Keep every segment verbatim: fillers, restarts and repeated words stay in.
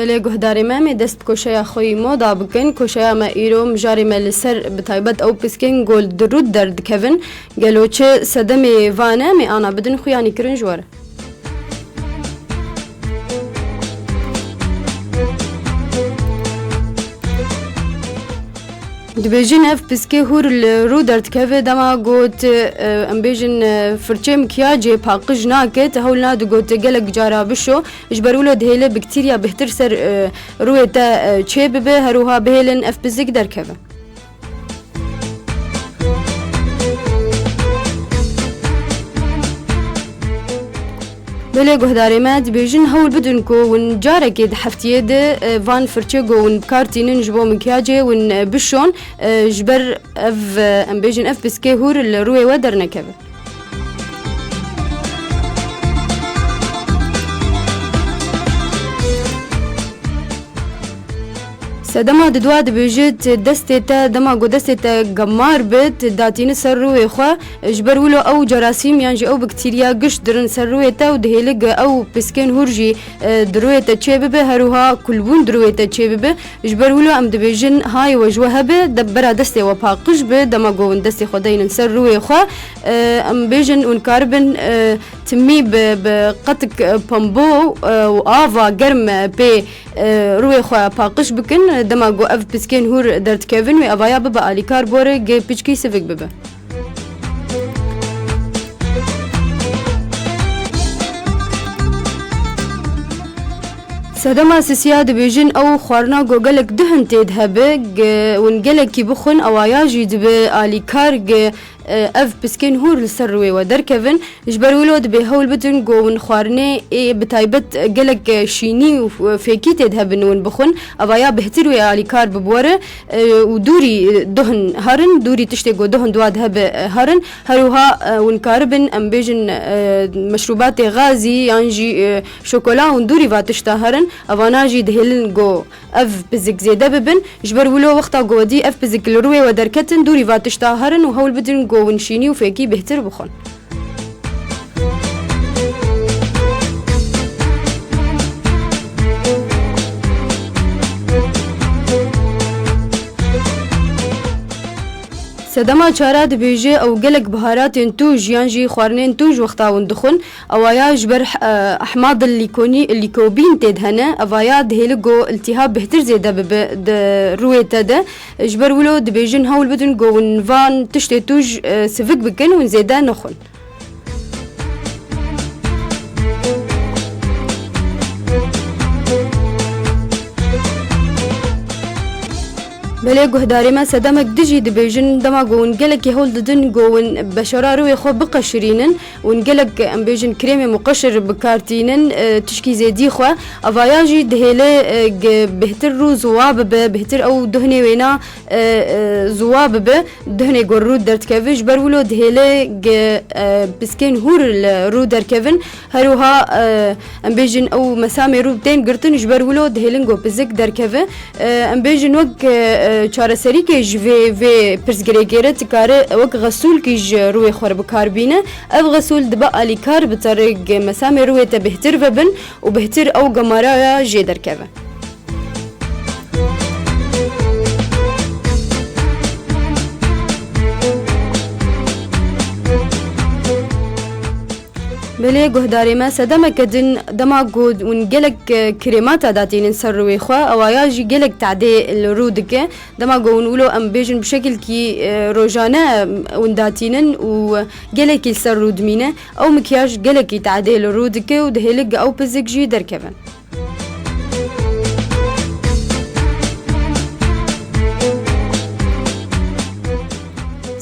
Lê guhdarê me, em ê dest bi koşeya xwe yî moda bikin. Koşeya me îro mijarê me li ser bi taybet ew piskên ku li rûd derdikevin. Gelo çi sedemê van e, em ê ana bidin xuyanîkirin ji we re. Dibêjin ev piskê hûr li rû derdikeve, dema got, e, em bêjin, e, firçê mikyacê paqij nake, te hewl nade got gelek cara bişo, ji ber wilo dihêle baktîrya bêhtir ser, e, rûyê te, e, çê bibe, her wiha bihêlin ev pizik derkeve. Belê guhdarê me, dibêjin hewl bidin ku hûn carekê di heftiyê de, e, van firçê ku hûn bi kar tînin ji bo mikyacê hûn, e, bişon, e, ji ber ev, e, em bêjin ev piskê hûr li rûyê we dernekeve. Sedema didwa dibêjit, destê te, dema ku destê te gemar bit, datîne ser rûyê xwe, ji ber wilo ew cerasîm yan jî ew baktîrya giş dirin ser rûyê te û dihêle ku ew piskên hûr jî, e, di rûyê te çê bibe, her wiha kulbûn di rûyê te çê bibe. Ji ber wilo em dibêjin, hayê we ji we hebe, de bera destê we paqij be, dema ku hûn destê xwe deynin ser rûyê xwe, e, em bêjin hûn karibin, e, timî bi, bi qetik, e, pembo, e, û ava germ, e, pê, e, rûyê xwe paqij bikin. Dema ku ev piskên hûr derdikevin, wê evaya bibe alîkar bore, gê piçkî sivik bibe. Sedema sisiya dibêjin ew xwarina ku gelek duhin tê de hebe, ge-, hûn gelekî bixwin, ewaya jî dibe alîkar, ge-, e, ev piskên hûr li ser rûyê we derkevin. Ji ber wilo dibê hewl bidin ku hûn xwarinê ê bi taybet gelek, e, şînî û f-, fêkî tê de hebin hûn bixwin. Evaya bêhtir wê alîkar bibore, e, û dûrî, e, duhin herin, dûrî tiştê ku duhin dwa de hebe, e, herin. Her wiha, e, hûn karibin, em bêjin, e, meşrûbatê gazî yan jî, e, şokola hûn dûrî va tişta herin. Evana jî dihêlin ku ev pizik zêde bibin. Ji ber wilo wexta ku wedî ev pizik li rûyê we derketin, dûrî va tişta herin û hewl bidin ku hûn şînî û fêkî bêhtir bixwin. Sedema çara dibêje ew gelek biharatên tûj yan jî xwarinên tûj wexta hûn dixwin. Ewaya ji ber, eh, ehmad lîkonî-, lîkobîn tê de hene, evaya dihêle ku iltîhab bêhtir zêde bibe di rûyê te de. Ji ber wilo dibêjin hewl bidin ku hûn van tiştê tûj, eh, sivik bikin, hûn zêde nexwin. Belê guhdarê me, sedemek dijî dibêjin, dema ku hûn gelekî hewl didin ku hûn beşara rûyê xwe biqeşirînin, hûn gelek, em bêjin, krêmê muqeşir bi kar tînin, e, tişkî zêdî xwe. Evaya jî dihêle, e, ge-, bêhtir rû ziwa bibe, bêhtir ew duhnê wêna, e, e, ziwa bibe, duhnê ku rû derdikeve. Ji ber wilo dihêle ge-, e, piskên hûr li rû derkevin. Her wiha, e, em bêjin ew mesamê rû tên girtin, ji ber wilo dihêlin ku pizik derkeve. E, em bêjin wek, e, e, çareserîkê ji vê, vê pirsgirêkê re dikare wek xesûlkî ji rûyê xwe re bi kar bîne. Ev xesûl dibe alîkar bi terê ge-, mesamê rûyê te bêhtir vebin û bêhtir ew gemaraya jê derkeve. Belê guhdarê me, sedemeke din dema ku hûn gelek, e, krêmata datînin ser rûyê xwe, ewaya jî gelek tadê li rû dike. Dema ku hûn wilo, em bêjin, bi şekilkî, e, rojane, em, hûn datînin û gelekî li ser rû dimîne, ew mikyaj gelekî tadê li rû dike û dihêle ge ew pizik jî derkevin.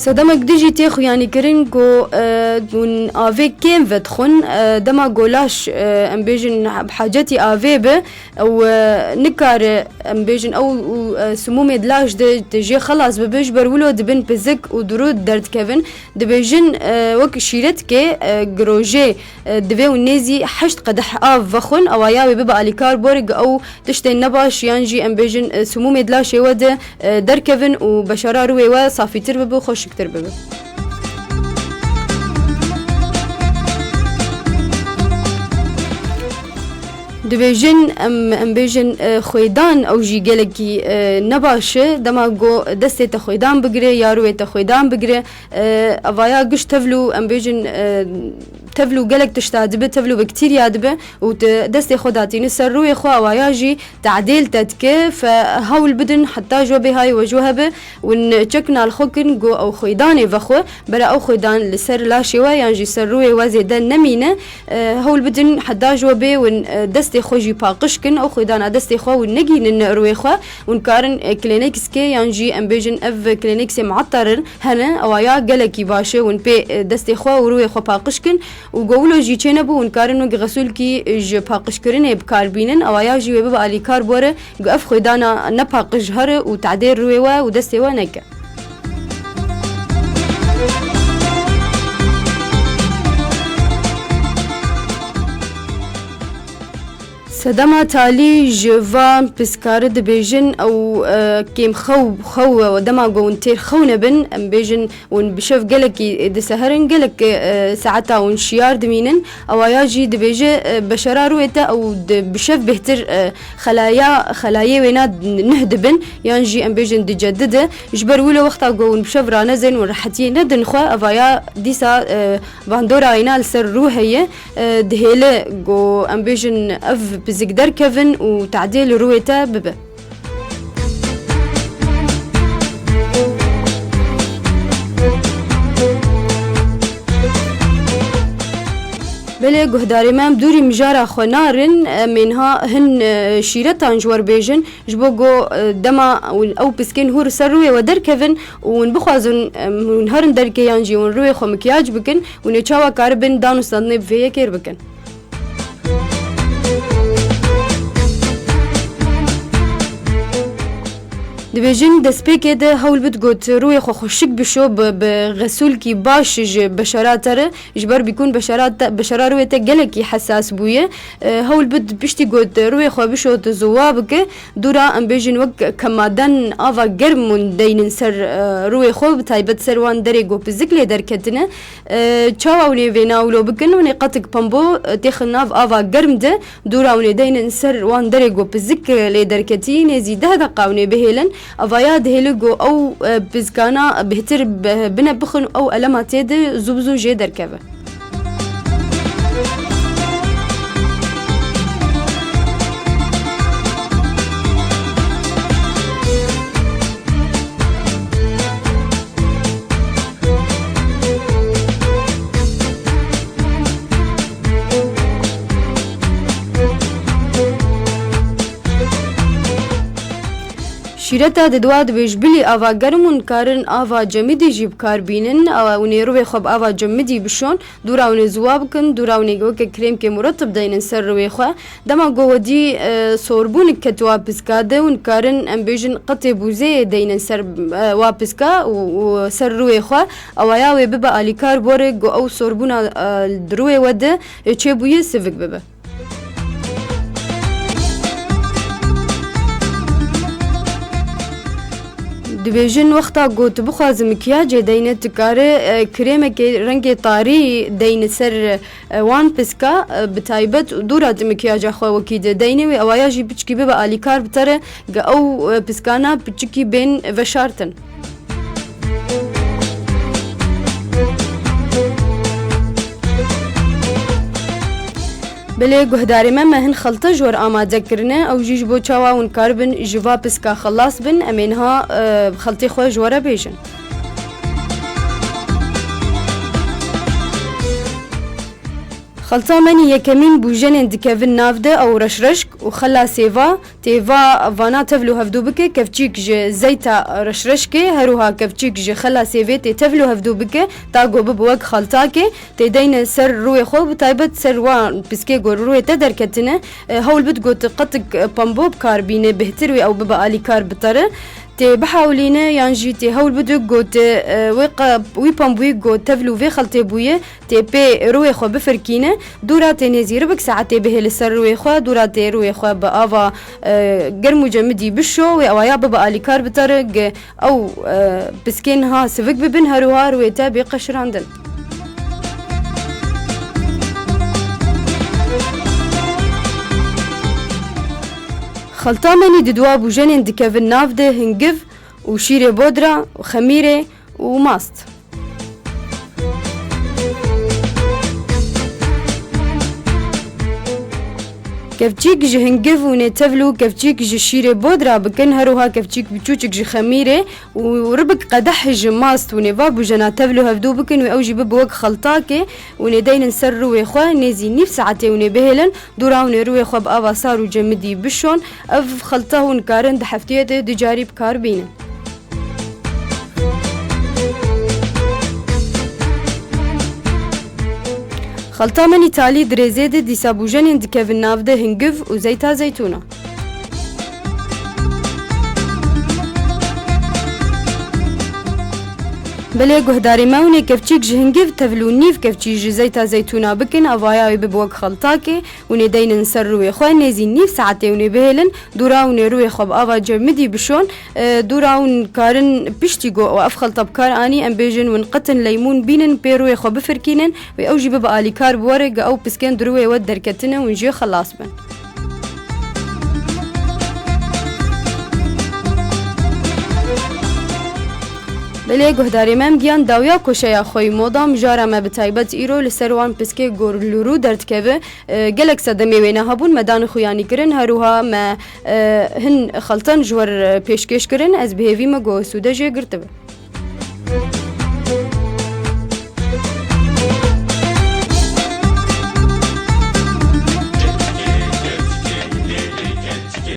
Sedemek dijî tê xuyanîkirin ku, e, hûn avê kêm vedixwin, e, dema ku laş, e, em bêjin, bi hacetî avê be, ew, e, nikare, em bêjin, ew, û, e, simûmê di laş de, de jê xelas bibe, ji ber wilo dibin pizik û di rû derdikevin. Dibêjin, e, wek şîretkê, e, girojê, e, divê hûn nêzî heşt qedeh av vexwin, ewaya wê bibe alîkar, bor ge ew tiştên nebaş yan jî, em bêjin, e, simûmê di laşê we de, e, derkevin û beşara rûyê we safîtir bibe, xweşiktir bibe. Dibêjin, em, em bêjin, e, xwêdan ew jî gelekî, e, ne baş e. Dema ku destê te xwêdan bigire ya rûyê te xwêdan bigire, e, evaya giş tevlû, em bêjin, e, tevlû gelek tişta dibe, tevlû baktîriya dibe û tu destê xwe datîne ser rûyê xwe, evaya jî tedêl te dike. Fe hewl bidin heta ji we bê hayê we ji we hebe, win çekna li xwe kin ku ew xwêdanê vexwe, bera ew xwêdan li ser laşê we yan jî ser rûyê we zêde nemîne. E, hewl bidin heta ji we bê win, e, destê xwe jî paqij kin, ew xwêdana destê xwe win negînin rûyê xwe, win karin, e, Kleenexkê yan jî em bêjin ev Kleenexê muetter in hene, ewa ya gelekî baş e, win pê, e, destê xwe û rûyê xwe paqij kin û ku wilo jî çênebû, win karin wek xesûlkî ji paqijkirinê bi kar bînin, ewa ya jî wê bibe alîkar bore, ku ev xwêdana nepaqij here û tedê rûyê we û destê we neke. Sedema talî ji van piskare dibêjin ew, e, kêm xew, xew e, dema ku hûn têr xew nebin, em bêjin hûn bi şev gelekî diseherin, gelek, e, saeta hûn şiyar dimînin. Ewa ya jî dibêje, e, beşera rûyê te ew di, bi şev bêhtir, e, xelaya, xelayê wêna nuh dibin, yan jî em bêjin dicedide. Ji ber wilo wexta ku hûn bi şev ranezên û rehetiyê nedin xwe, evaya dîsa, e, bandora wêna li ser rû heye, e, dihêle ku em bêjin ev pizik derkevin û tedê li rûyê te bibe. Belê guhdarê me, em dûrî mijara xwe narin, em ê niha hin, e, şîretan ji we re bêjin. Ji bo ku, e, dema hûn ew piskên hûr ser rûyê we derkevin û hûn bixwazin, em, hûn herin derkê yan jî hûn rûyê xwe mikiyac bikin, hûn ê çawa karibin dan û standinê bi vê yekê re bikin? Dibêjin destpêkê de hewl bid got rûyê xwe xweşik bişo, bi, bi xesûlkî baş ji beşera te re, ji ber bîkûn beşera te, beşera rûyê te gelekî hesas bûye. E, hewl bid piştî got rûyê xwe bişo tu ziwa bike, dûra em bêjin wek kemaden ava germ hûn deynin ser, e, rûyê xwe, bi taybet ser wan derê ku pizik lê derketine. E, çawa hûn ê vêna wilo bikin? Hûn ê qetik pembo, e, têxin nav ava germ de, dûra hûn ê deynin ser wan derê ku pizik, e, lê derketî, nêzî deh deqa hûn ê bihêlin. Evaya dihêle ku ew, e, pizkana bêhtir be-, bine bixin, ew elema tê de zû bi zû jê derkeve. Şîreta diduwa dibêj bilî ava germ hûn karin ava cemidî jî bi kar bînin. Awa hûn ê rûvê xwe bi ava cemidî bişon. Dûra hûn ê ziwa bikin, dûra hûn ê weke krêmkê muretib deynin ser rûvê xwe. Dema ku wedî, e, sorbûnik ketiwa piska de, hûn karin, em bêjin, qetê bûzeyê deynin ser, e, wa piska û, û ser rûvê xwe. Ewaya wê bibe alîkar bore ku ew sorbûna, e, di rûvê we de, e, çêbûye sivik bibe. Dibêjin wexta ku tu bixwazi mikyacê deyne, tu kare, e, krêmekê rengê tarî deyne ser, e, wan piska, e, bi taybet dûra tu mikyaca xwe wekî de deyne wê, ewaya jî piçkî bibe alîkar bi te re, ge ew, e, piskana piçikî bên veşartin. Belê guhdarê me, me hin xelte ji we re amade kirine. Ew jî ji bo çawa hûn karibin ji va piska xelas bin, em ê niha, e, xeltê xwe ji we re bêjin. Xelta menî yekemîn bûjenên dikevin nav de ew reşreşk û xela sêva. Tê va, vana tevlû hevdû bike, kevçîk ji zeyta reşreşkê, her wiha kevçîk ji xela sêvê tê tevlû hevdû bike, ta ku bibe wek xaltakê, tê deyne ser rûyê xwe, bi taybet ser wan piskê ku rûyê te derketine, e, hewl bid ku tu qetik, e, pambo bi kar bîne, bêhtir wê ew bibe alîkar bi te re. Tê bihewlîne yan jî tê hewl bide ku tu, e, wê qa-, wî pambûyî ku tevlû vê xeltê bûye, tê pê rûyê xwe bifirkîne, dûra tê nêzî ribik saetê bihêle ser rûyê xwe, dûra tê rûyê xwe bi ava, e, germ û cemidî bişo, wê ewaya bibe alîkar bi te re, ge ew, e, piskên niha sivik bibin, her wiha rûyê te bê qeşirandin. Xelta menî di dua bûjenên dikevin nav de hingiv û şîrê bodra û xemîrê û mast. Kevçîk ji hingiv û nê tevlû kevçîk ji şîrê bodra bikin, her wiha kevçîk biçûçik ji xemîrê û ribik qedeh ji mast û nê va bûjena tevlû hevdû bikin û ew jî bibe wek xeltakê û nê deynin ser rûyê xwe, nêzî nîv saetê û nê bihêlin, dûra û nê rûyê xwe bi ava sar û cemidî bişon. Ev xelta hûn karin di heftiyê de du carî bi kar bînin. Xelta menî talî di rêzê de dîsa bûjenên dikevin nav de hingiv û zeyta zeytûna. Belê guhdarê me hûn ê kevçîk ji hingiv tevlû nîv kevçî ji zeyta zeytûna bikin, avaya wê bibe wek xeltakê û nê deynin ser rûyê xwe, nêzî nîv saetê û nê bihêlin, dûra û nê rûyê xwe bi ava cemidî bişon. E, dûra hûn karin piştî ku ew ev xelta bi kar anî, em bêjin win qetin leymûn bînin, pê rûyê xwe bifirkînin wê ew jî bibe alîkar bi we re, ga ew piskên di rûyê we derketine hûn jê xelas bin. Belê guhdarê me, em giyan dawiya koşeya xwe yî moda, mijara me bi taybet îro li ser wan piskê gorlûrû derdikeve. E, gelek sedemê wêne hebûn, me dan xuyanî kirin, her wiha me, e, hin xeltan ji we re pêşkêş kirin, ez bi hêvî me ku sûde jê girtibe.